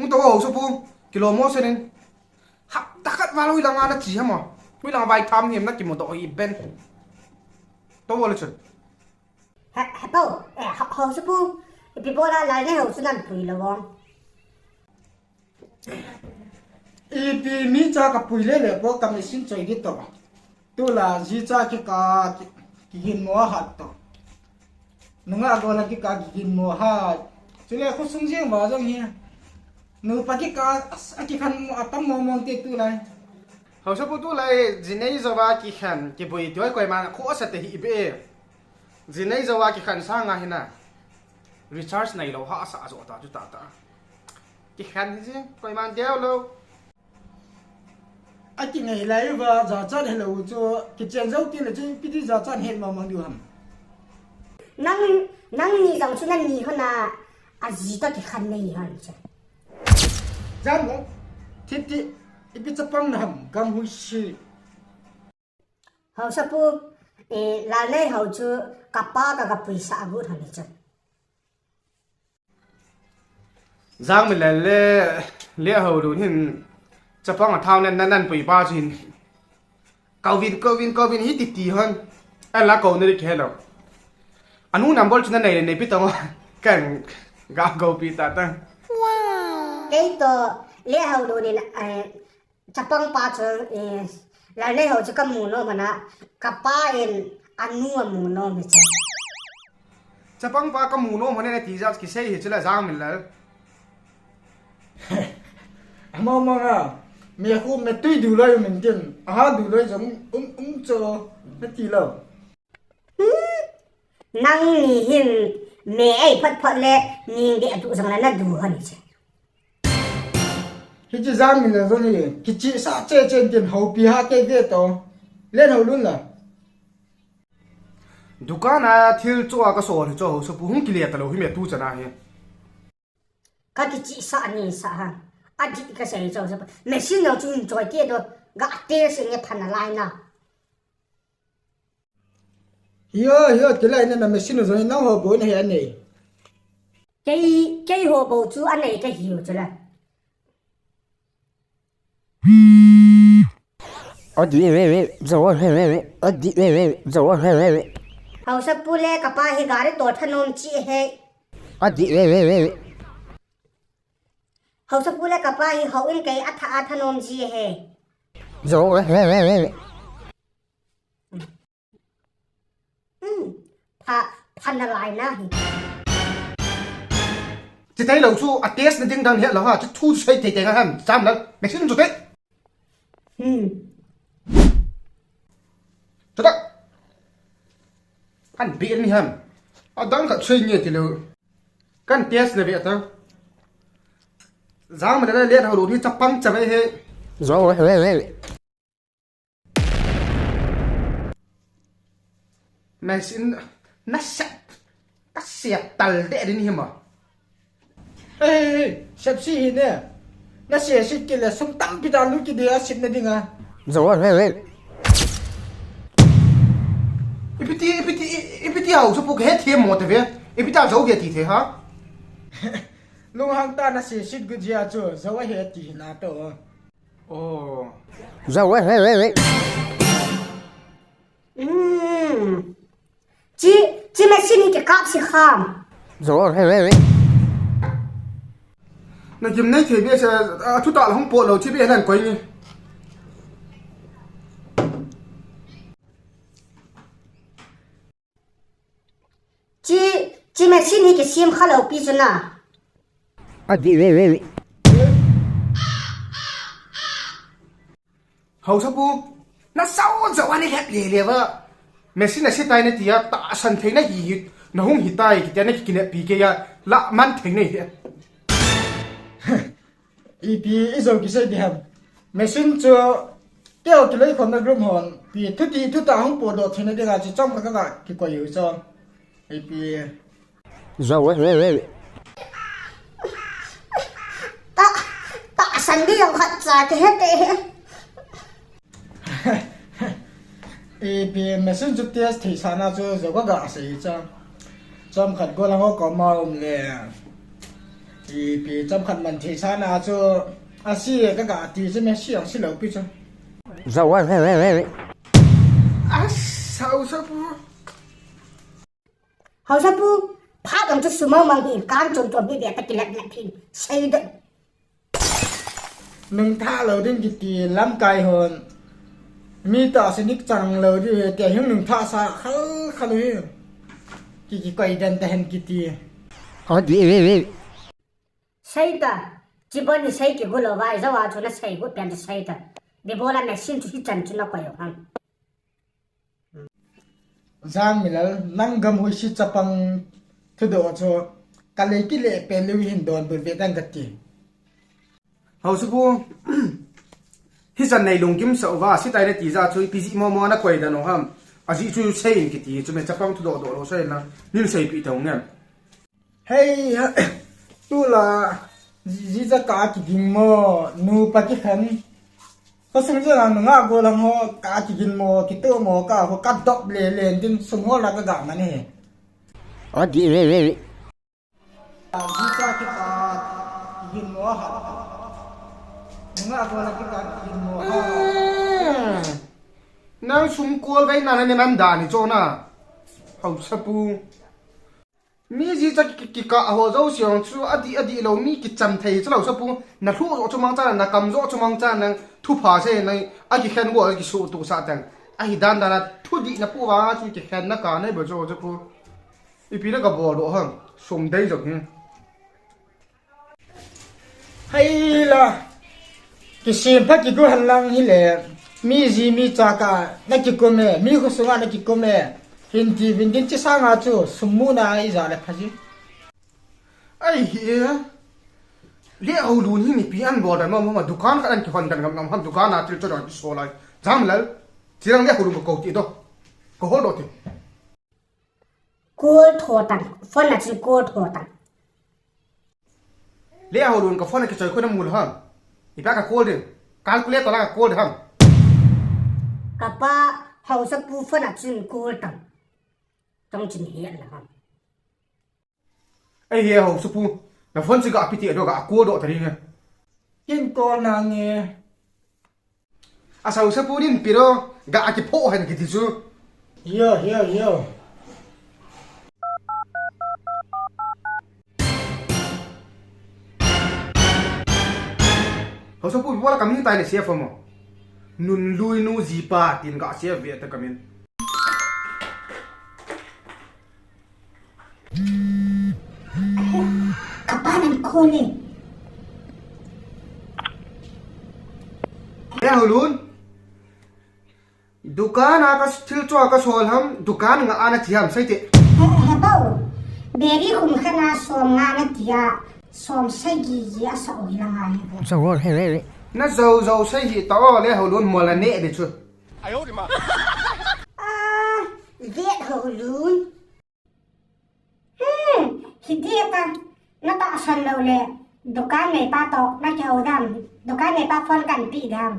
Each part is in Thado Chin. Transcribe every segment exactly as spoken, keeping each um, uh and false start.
To ho, Haosapu, kilom mo senin. Hapta khat val hoilang a nache ham o. Hoilang vai tham hiam nakimu doh hi ben. To ho le chun. He, he po, eh, Hao-, Haosapu, ipi bola Lalneihao chu nanpui lou vang. Ipi mi cha kapui le le po ka machine choi di to. Tulai ji cha kikah, ki, kiginmo hat to. Nunga gola kikah kiginmo hat. Chule khosung jeng uva jong hi. Nupa kikah, as, akikhen mo atam mong mong te tulai. Haosapu tulai, jinei jouva kikhen, kibui ti hoi koiman khoh asa te hi be. Jinei jouva kikhen sanga hina. Recharge neilou hahsa jo ta chu tata. Kikhen hi ji, koiman deo lou. Akinei lai uva, jachat helou chu, kichen jou tile chu, ipi ti jachat het mong mong diu ham. Nang, nangni jong chu nani hon a, aji toh kikhen nei hon chu. Jam lo, thiti, ipi chapang na ham, gam hui si. Haosapu, eh, Lalneihao chu kapa ka, kapuisah agot hon chu. Jangminlal le, le Haodun hin chapang athao nen nan, nanpui pa chu hin. Kouvin, kouvin, kouvin hi titi hon. Ahinla kou nadi kihe lou. Anu number chu nanei le neipi tong o. Kan ga koupi tata. Kei toh le Haodun in, eh, chapang pa chu, eh, Lalneihao chu kamu nom hon a, kapa in anu amu nom hi chu. Chapang pa kamu nom hon e nati jat kisei hi chu la Jangminlal. Among mong a, me khu me tui du loi um intin, aha du loi jong um, um cho, nati lou. Hmm, nangni hin me ei phot phot le, ning deh atu jong la nadu hon hi chu. Hiche Jangminlal jong hi, kichihsah che che intin houpi ha kei ve to. Len hou lun la. Dukan a thil cho a kasol hi chu Haosapu hung kile talou hi me tu chan a hi. Ka kichihsah ni sa ha. Adih kasei chu Haosapu. Machine jong chu hin choi te to. Ga te se nge phan a lai na. Hiyo, hiyo, tilai na, na machine jong nang ho bou na hi anei. Kei, kei ho bou chu anei kahiu chu la. Adi we we, jawa we we we, adi we we, jawa we we we. Haosapu le kapa hi gari to thanom chi he. Adi we we we we. Haosapu le kapa hi hou in kei atha, athanom chi he. Jawa we we we we. Hmm. Pha, pha na lai na hi. Chithei lou chu a test na ding dan he lou ha, chu thu sei thei thei nga ham, Jangminlal, machine chu te. Hmm. Chu ta. Kan bi ni ham. Adang khat sei nge ti lou. Kan test na ve ta. Jangminlal le Haodun hi chapang cha ve he. Jawa we we we. Machine, na sep, ka sep tal deh ding hi ma. Ei, ei, ei, sep si hi ne. Na se si kile sum tampi ta lu ki dia sip na dinga. Jawa we we. Ipi ti, ipi ti, ipi ti Haosapu kahe thei mo te ve. Ipi ta jo ge ti thei ha. Lunghang ta na se si gu jia chu, jawa he ti na to. Oh. Jawa we we we. Hmm. Chi, chi machine hi kikap si kham. Jawa we we we. Na gim nei thei be sa, a thu ta la hung po lou chi be nan koi ni. Chi, chi machine hi kisem kha lou pi chu na. Adi we we we. Haosapu, na sao jao ani het le le va. Machine na se tai na tia, tahsan thei na hi hi, na hung hi tai, kitia na ki kinep pi kei a, la man thei na hi. Ipi i jo kisei di ham. Machine chu keo kiloi khom na group hon. Pi thuti thuta hung po do thei na dinga chu chom kha ka kikoi u chu. Ipi. Jo we we we. Ta, tahsan di jong khat cha te he te he. Ipi machine chu test thei sa na chu jo ka ga sei cha. Chom khat go la ngo ko ma um le. Ipi cham khat man thei sa na chu, a si ka ga ti chu me si ang si lo pi chu. Za wa he he he. A sau sa pu. Hausa pu, phat ang chu sumang mang hi kan chom chom hi ve ta kilat lat hin. Sei de. Nung tha lo ding kiti lamkai hon. Mi ta se nik chang lo di ve te hing nung tha sa khal khal hi. Ki ki koi den ta hen kiti. Ho di ve ve. Sei ta. Chibon ni sei ki gulo vai zawa chu na sei gu pian sei ta. Di bola machine chu hi chan chu na koi ho ham. Jangmilal, nang gam hoisi chapang thudoh chu, ka lei kile pen leu hin donbut ve dang kati. Hausa pu, hichan nei lungkim sa uva, sitai nati ja chu, ipi jeh momo na koi dan u ham. Ajeh chu seiyin kiti, chu me chapang thudoh doh lou seiyin lang, nin seipi tau ngem. Hei, tula, ji, jija ka kigin mo, nupa kikhen. Khosung jela nunga golang ho, ka kigin mo, kitoh mo, ka ho, ka dop le le, din sum ho la ka ga mani. O di ve ve ve. Jija kita kigin mo ha. Nunga golang kita kigin mo ha. Hmm. Nang sum kol ve na na nan da ni cho na. Hausa pu. Mi ji cha ki, ki, kikah ho jouse chu adih, adih lou mi kicham thei chu lou sa pu, na lhu jo chu mangcha, na kam jo chu mangcha, nang thupha sei nang, akikhen go, akisuhtoh sah teng. Ahi dan dan a thudih na pu va chu kikhen na ka nei ba jo chu pu. Ipi na ka bol doh ham, sum dei jong hi. Hai la, kisem pha kigo han lang hile, mi ji mi cha ka na kikum e, mi khosunga na kikum e, hin ti vin din chi sanga chu, sum mu na ija le pha ji. Ai hi e, Lehhoulun hi mipi an bol dan mo mo ma dukan khat an kihon dan ngam ngam ham dukan a thil cho dan kiso lai. Jamlal, chilang Lehhoulun ko ko ti doh, ko hol doh ti. Call tho tan, phone a chun call tho tan. Lehhoulun ka phone a kichoi khu na mu lou ham. Ipi a ka call ding. Calculator la ka call ding ham. Ka pa Hausa pu phone a chun call tan. Tong chin hi an la ham. Ei he Hausa pu. Na phone chu ga pi ti a doh ga call doh ta ding e. Kin call na nge. A Hausa pu din piro ga a kipho hen kiti chu. Yo, yo, yo. Hausa pu bola kamin tai le sia fo mo. Nunlui nu jipa tin ga sia ve ta kamin. Ka pa nan call e. Lehhoulun. Dukan a ka thil cho ka sol ham, dukan nga ana ti ham sei te. He, he bo. Beri khum khat na som nga na ti a, som sagi ji a sa oi la nga he bo. Sa wo he le le. Na jo jo sei hi ta o Lehhoulun mo la ne de chu. Ai ho di ma. Ah, Lehhoulun. Hmm, hiti ta, na tahsan lou le, dukan neipa toh, na kihou dam, dukan neipa phone kan pe dam.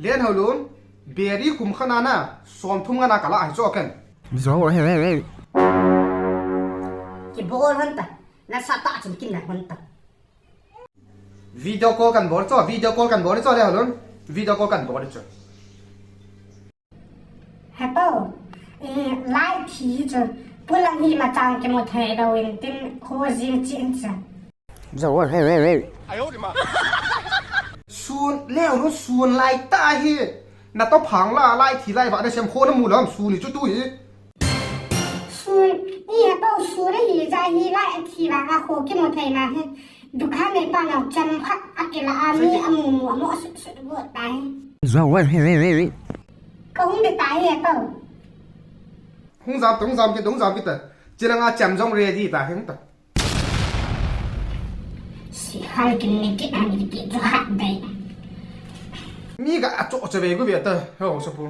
Lehhoulun, beri khum khat na na, som thum nga na ka la hi cho ken. Zo he he he. Kibol hon ta, na sa ta chun kin na hon ta. Video call kan bol cho, video call kan bol cho Lehhoulun. Video call kan bol cho. He bo, eh, lai thi chu, pulang hi ma chang kimu thei lou in tin kho jing chin cha. Zo, hey, hey, hey. Sun, Lehhoulun sun lai ta hi. Na to phang la, lai thi lai va na sem kho na mu lam sun ni chu tu hi. Sun, i he bo sun hi ja hi lai thi va nga kho kimu thei na hi. Dukan neipa nau cham khat a kila a mi a mu mu a mo a sut sut got tai. Zo wa he he he he. Ka hung de tai he bo. Hung jam ta, hung jam kit, hung jam kit ta. Chilanga cham jong ready ta he hung ta. Si hal kin ni kit han ni kit jo hat dai. Mi ga a cho cho ve gu ve ta. Ho so pu.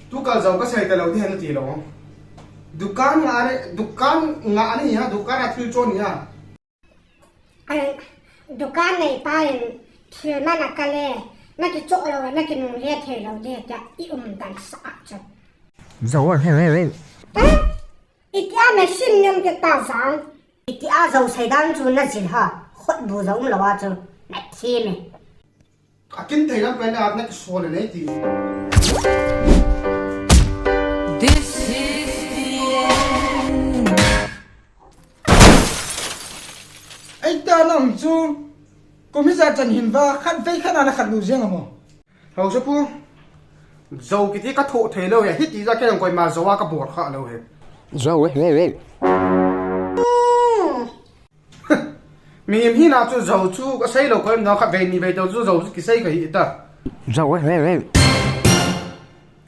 Tu kal jong ka sei ta lou di han ti lou. Dukan nga ne, dukan nga ne ya, dukan a thil chon ya. Ai, dukan neipa in thil man a kal e, nakichoh lou, nakinungle thei lou ding tia i umdan sah a chu. Zo, he, he, he. Eh? Itia machine nei um kit ta jang. Itia Zo seidan chu najil ha. Khutbu jong umlou a chu. Nathim e. Akin thei lam pen a nakisol e nei ti. This is the end. Ei ta nam chu. Kum hijat chan hin va khatvei khat a nakhat lut jeng a mo. Haosapu, Zo kiti kathoh thei lou e, hiti jeh a kei jong koima Zo a kabol kha lou e. Zo, we, we, we. Mihem hina chu Zo chu kasei lou, koima khatvei nivei tou chu Zo chu kisei kahi ta. Zo, we, we, we.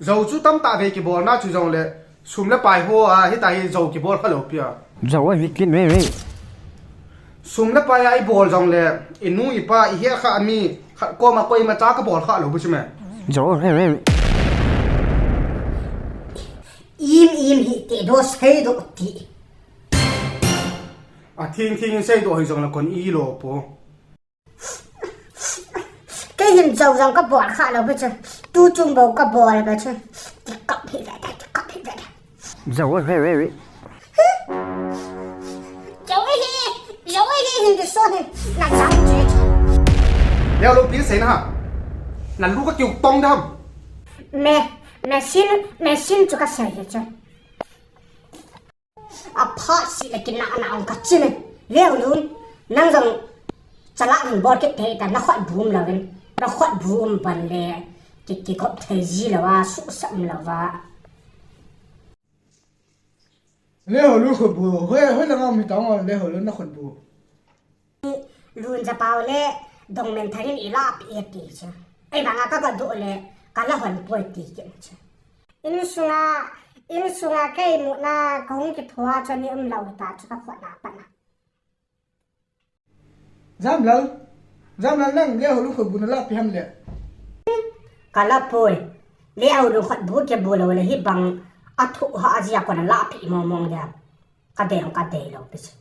Zo chu tamtah vei kibolna chu jongle, sum le pai ho a, hita hi Zo kibol kha lou pi a. Zo, we, we, we, we. Sum le pai a ibol jongle, inu ipa, ihe kha mi, khat koma koima cha kabol kha lou bu chu me. Zo, we, we, we. Im, im hite, do seidoh ti. Athing thing in seidoh hi jongle kon ilo po. Kei hin Zo jong kabol kha lou bu chu. Tuchung bou kabol bu chu. Kikap hi ve ta, kikap hi ve ta. Zo, we, we, we. Zo hi, Zo hi hin kisol hi. Na jam chu. Leo lo pi sei na ha. Nalu kakiu tong dam. Me, machine, machine chu kasei hi chu. Aphat sih le kinahna um kachin e. Leolun, nang jong chalak hin bol kit thei ta, nakhutbu um louvin, nakhutbu um ban le, ki, kikop thei ji lou a, suhsah um lou a. Leolun khutbu, hoi, hoi langa um hi ta ngo, Leolun nakhutbu. Lun japau le dongmen tharin ilahpeh e ti chu. Ei vanga kagadoh le kalahon poi ti kit chu. Insunga, insunga kei muna kahung kithoa chu ni umlou ta chu kakhut na pat na. Jamlal, Jamlal nang Leolun khutbu nalahpeh ham le. Kalah poi. Leolun khutbu kibu lou le hibang athoh ha ajia kona lahpeh mong mong dia. Kadei hong kadei lou pi chu.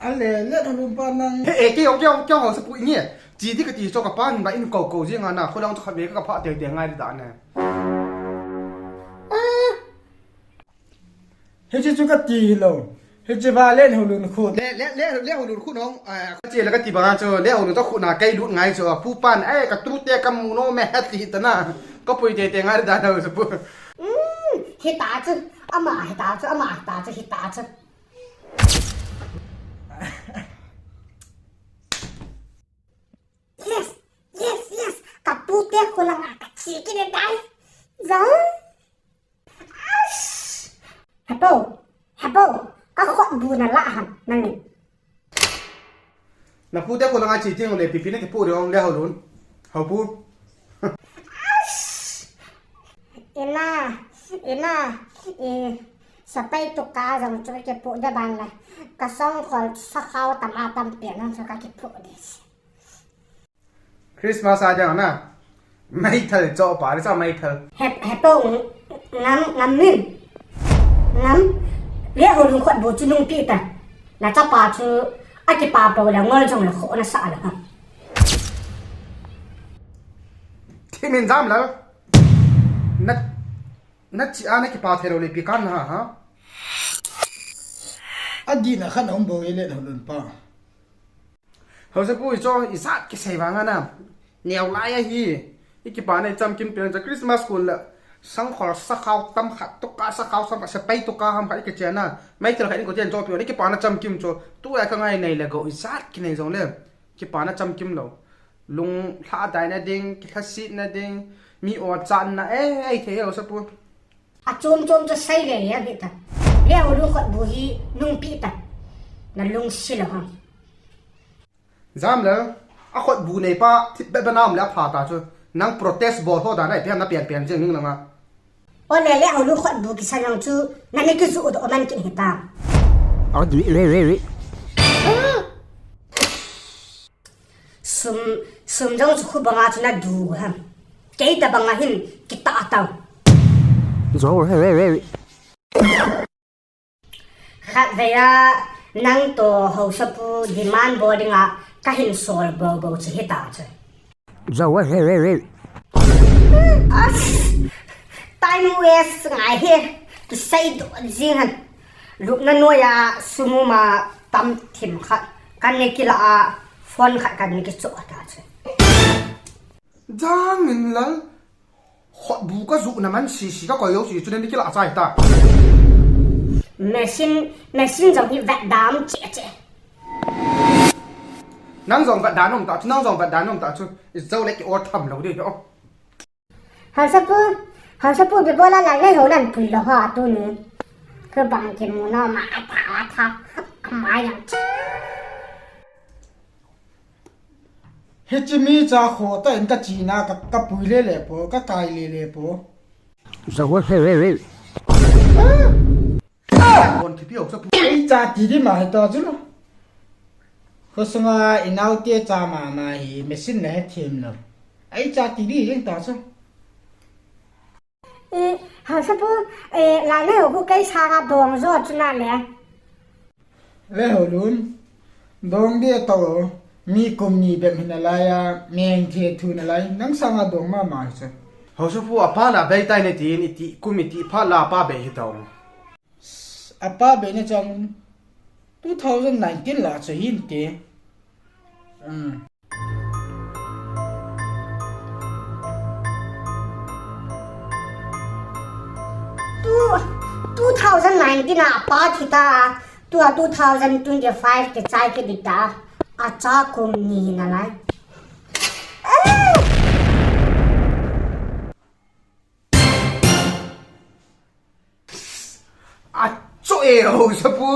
Ale, Leolun pa nang. He, e, kei jong, kei jong, kei jong Haosapu inge. Chi di kati chu kapa hin ba in kou kou jing a na, kholang chu khatvei ka, kapha tei tei ngai di da ne. Ah. Hiche chu kati hilou. Hiche va Leolun khut. Le, le, le, Leolun khut nong. Ah, kache le kati banga chu, Leolun chu khut na kei lut ngai chu. Pu pan, eh, katute kamu nom e hati ta na. Kapui tei tei ngai di da na Haosapu. Hmm, hita chu. Ama hita chu, ama hita chu, hita chu. Yes, yes, yes. Kapute kholang a kache kit e dai. Jang. Ash. Hepu, hepu. Kakhutbu nalah ham, nangin. Napute kholang a che teng le pipi nakipoh ding Leolun. Haopu. Ina, ina, i, sepai tuka jong chu kipoh de ban le. Kasongkhol sakhao tam a tam pen jong chu kakipoh de. Christmas a jong na. Meithal cho pa le cha meithal. He, hepu, ngam, ngam min. Ngam. Leolun khutbu chu nungpeh ta. Nachapa chu akipa pou le ngol jong le kho nasah le ha. Thimin Jamlal. Na, nache a nakipa thei lou le pi kan na ha. Adih na khan um bou e Leolun pa. Haosapu i cho ijat kisei vang a na. Neo lai ahi. I kipana i chamkim pen cha Christmas kun la. Sangkhol sakhao tam khat tuka sakhao sam khat sepai tuka ham khat i kichen na. Meithal khat in ko chen cho pi o. I kipana chamkim cho. Tu a ka ngai nei le go ijat kinei jong le. Kipana chamkim lou. Lunglhadai na ding, kilhaset na ding, mi o chan na, eh, ei thei Haosapu. Achom chom chu sei le le hita. Leolun khutbu hi nungpeh ta. Nalungsi lou ham. Jamlal, akhutbu neipa, thipbeh beh na um le apha ta chu. Nang protest bol ho dan a ipi ham na pian pian jing ning langa. O le Leolun khutbu kisa jong chu, nani kijuh doh man kit hita. Adu, re, re, re. Sum, sum jong chu khu banga chu nadu ham. Kei tabang a hin kitah tau. Zo, re, re, re. Khatvei a Nang toh Haosapu demand bol dinga kahin sol bobo chu hita chu. Zawa he he he. As, time waste ngai he. Kisei doh jing hen. Lupna noiya sum um a tam thim khat kana kila a, phone khat kana kichoh ta chu. Jangminlal, khutbu kajuhna man sisi kakoi jou si chu nang kila chai ta. Machine, machine jong hi vetda um cheh cheh. Nang jong vetda nom ta chu, nang jong vetda nom ta chu. Ijou le ki or tham lou ding o. Haosapu, Haosapu, ipi bola Lalneihou nan pui lou ham tuni. Kibang kimu nom a, atha, atha. Amai jong. Hiche mi cha kho ta in kachena ka, kapui lele po, kakai lele po. Zawa he he he. Kon kipi Haosapu. Ei cha ti di ma he to chu lo. Khosunga inaote cha mama hi machine le hethem lou. Ei cha ti di jeng ta chu. Eh, Haosapu, eh, Lalneihou khu kei sanga dong jo chu nale. Ve Haolun, dong di ato, mi kum ni bep hinalai a, meng the thu nalai, nang sanga dong mama hi chu. Haosapu, apa la bei tai ne tin, iti kum iti phat la apa bei hi tao. Apa bei ne chang two thousand nineteen la chu hin te. Um. Two, two thousand nineteen a apa thi ta, tua two thousand twenty-five kichai kit ding ta, acha kum ni nalai. Acho e, Haosapu.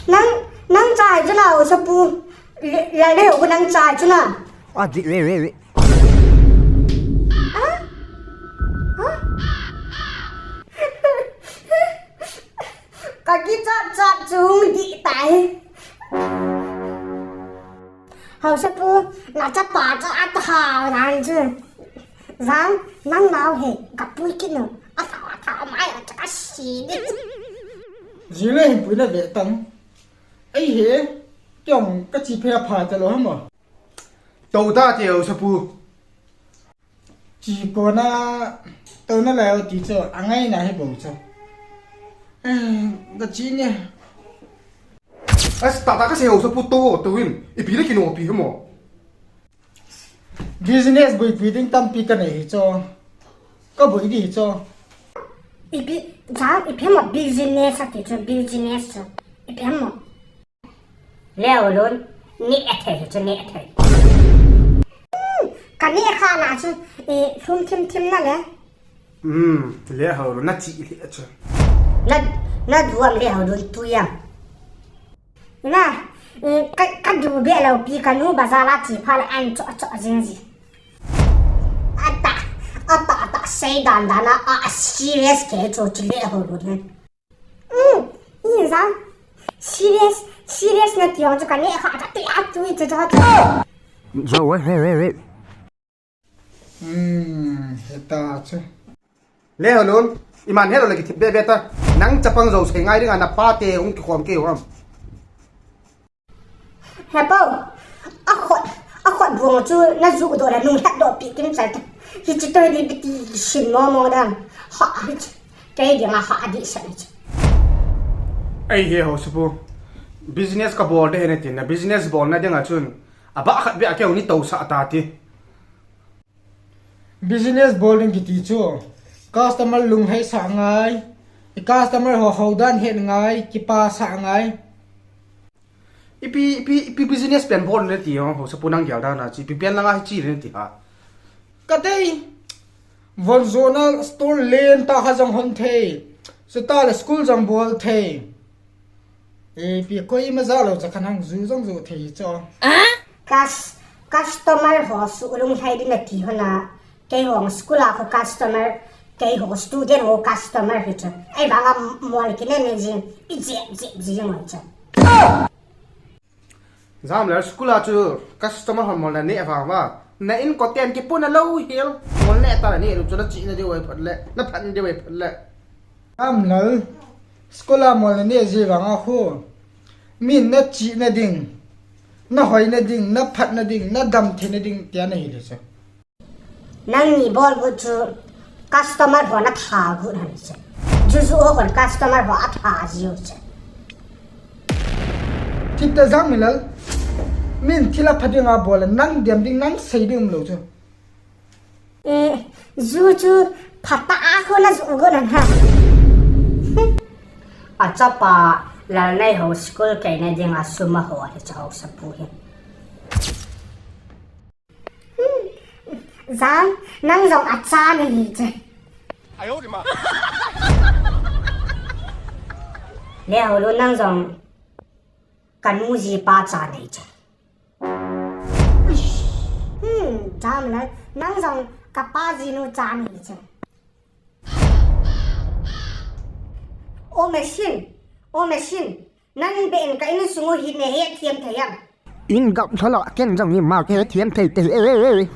Nang, nang chai chu na, Haosapu. Le, le, le, nang chai chu na. A di, le, le, le. Ha? Ha? Ka kichat chat chu di tai. Haosapu, na chapa chu atha nan chu. Jang, nang nao hi, kapui kit nu. Atha, atha, mai, acha kasi di. Jing le hin pui na ve tang. Ei he, tiong kachi phe pha ta lou ham o. Tou ta ti Haosapu. Chi kona, tou nalai o ti chu, angai na hi bou chu. Eh, kachi ni. As, ta, ta kasei Haosapu tou, tou in. Ipi le kinopi ham o. Business boipi ding tampi kanei hi chu. Kaboi di hi chu. Ipi, jang, ipi mo business ati chu, business chu. Ipi mo. Leo lun, ni ethei hi chu, ni ethei. Hmm, kani kha na chu, eh, lhum thim thim nale. Hmm, le Haolun, na chi le chu. Na, na duam le Haolun tu yam. Na, eh, ka, kadu be lou pi kanu bazar a chi pha le an cho cho jing ji. Ata, ata, ata, sei dan dan a, a serious ke cho chi le Haolun. Hmm, in jang. Serious, serious na ti jong chu kani kha ta ti a tu i chu chu. Zawa he he he. Hmm, heta chu. Le Haolun, iman helou le kithip be be ta. Nang chapang jou sei ngai dinga napa te hung kikhom kei u ham. He po, akhut, akhut bung chu na ju doh le nung lhat doh pi kim chal ta. Hichi toh di biti sin mo mo dan. Ha, hichi. Kei dinga ha di san hichi. Ei he Haosapu. Business kabol de he ne tin na business bolna dinga chun. Abah khat be a keu ni tou sa ta ti. Business bol ding kiti chu, customer lunglhaisah ngai, i customer ho houdan het ngai, kipasah ngai. Ipi, ipi, ipi business pen bol na ti ho, Haosapu nang gel dan a chi, ipi pen langa hi chi le na ti ha. Ka dei, von jona store len tah kha jong hon thei, chuta le school jong bol thei. Ipi koima ja lou cha khan hang ju jong ju thei cho. Cus-, customer ho su lunglhai din ati hona. Kei hong school a khu customer, kei ho student ho customer hi chu. Ei vanga mol kine ne jing, i jep jep jing mo chu. Jam le school a chu customer ho mol na ne vang va. Na in ko ten ki puna lou hel. Mol ne ta ne lu chu na chi na de wai phat le, na phat de wai phat le. Amlal, school a mol neh ji vang a khu, Min na chihna ding, na hoina ding, na phatna ding, na damtheina ding tia na hi le chu. Nangni bol got chu customer ho na that got ahi chu. Juju ho kon customer ho athat jiu chu. Thip ta Jangminlal, min thil apha dinga bol a nang dem ding, nang sei ding umlou chu. Eh, ju chu phatah a kona ju got nan ha. Achapa Lalneihou school kaina dinga sum aho ahi chu haosapu hin. Hmm, Jang, nang jong acha nahi che. Neihou Lun, nang jong kanu jipa cha nahi che. Hmm, Jangminlal, nang jong kapa jinu cha nahi che. O machine, o machine, nang beh in ka insung u hi nahetthem thei am? In gap tho lou, ken jong ima kahetthem thei thei e.